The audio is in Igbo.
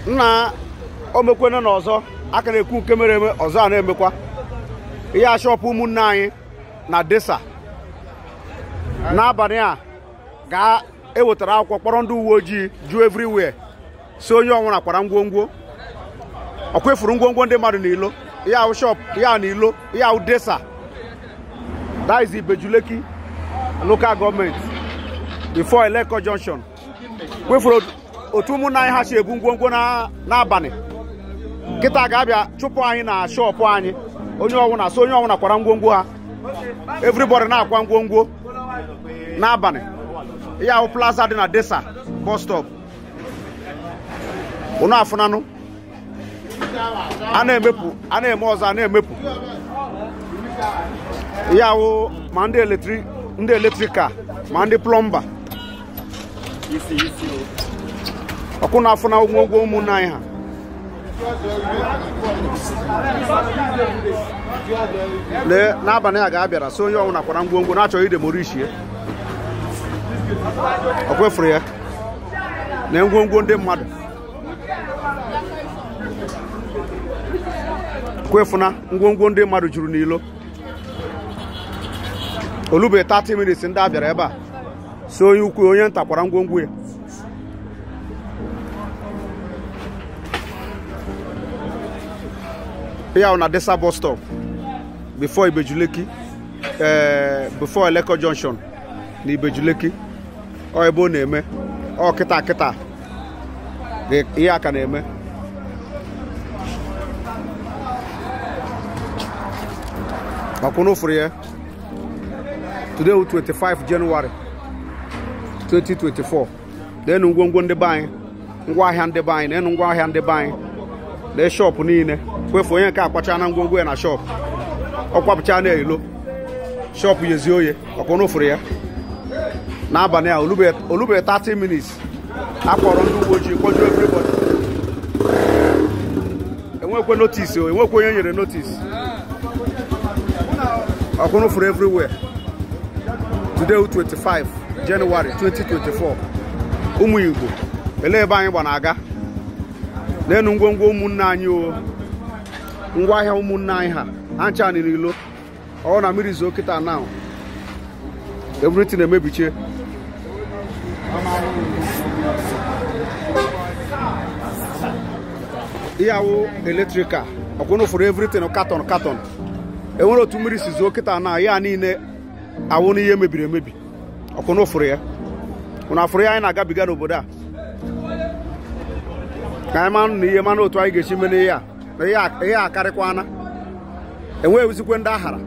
Nna omekwene na ọzọ aka na-ekwu nke mere eme ọzọ a na-emekwa. Ihe a shọpụ ụmụnne anyị na Desa n'abalị a ga-ewetara akwụkwọ kpọrọ ndị uwe ojii ju everywhere si onye ọnwụna kwara ngwongwo. Ọ kwefuru ngwongwo ndị mmadụ n'ilo. Ihe ahụ shop ya n'ilo, ihe ahụ Desa. That is Ibeju-Lekki local government before Eleko Junction. Kwefuru otu ụmụnne anyị ha si ebu ngwongwo n'abalị. Kịta ga-abịa chụpụ anyị na shọpụ anyị. Onye ọnwụna so onye ọnwụna kwara ngwongwo ha. Everybody na-akwa ngwongwo n'abalị. Ihe ahụ plaza dị na Desa bus stop. Unu afụnanụ. A na-emepụ, a na-eme ọzọ, a na-emepụ. Ihe ahụ ma ndị eletrika ma ndị plọmba. Ọkụ na-afụna ngwongwo ụmụnne anyị ha. Lee n'abalị a ga-abịara so onye ọnwụna kwara ngwongwo na-achọghị idemorishie. Ọ kwefuru ya na ngwongwo ndị mmadụ. Kwefuna ngwongwo ndị mmadụ juru n'ilo. Olube 30 minutes ndị a bịara ebe a so onye ukwu onye nta kwara ngwongwo ya. Ya na Desa bus stop before Ibeju-Lekki, before Eleko Junction na Ibeju-Lekki. Ọ ebe ọ na-eme ọ kịta kịta ihe aka na-eme. Ọkwụnụ ya. Today 25 January 2024. Leenụ ngwongwo ndị be anyị, ngwaahịa ndị be anyị, leenụ ngwaahịa ndị be anyị. Lee shọpụ niile. Kwefu onye nke akwacha na ngwongwo ya na shọpụ. Ọ kwapụcha na ilo. Shọpụ yezi oye. Ọkwụnụ fụrụ ya. N'abalị a olube 30 minutes. Akpọrọ ndị uwe ojii kpọjuo everybody. Enwekwe notice o, enwekwe onye nyere notice. Ọkwụnụ fụrụ everywhere. Today 25 January 2024. Ụmụ Igbo, elee ebe anyị gba na-aga? N'enu ngwongwo ụmụnne anyị o. Ngwaahịa ụmụnne anyị ha. Ha ncha n'ilo. Ọ na mmiri zoo kịta now. Everything emebiche. Ihe awụ electrical. Ọkwụnụ fụrụ everything carton carton. Enwere otu mmiri si zoo kịta na ya niile awụ n'ihe mebiri emebi. Ọkwụnụ fụrụ ya. Unu afụrụ ya anyị na-agabiga n'obodo a. Ka anyị manụ na ihe manụ otu anyị ga-esi mee n'ihe a. Na ihe akarịkwana. Enweghịzikwe ndị ahara.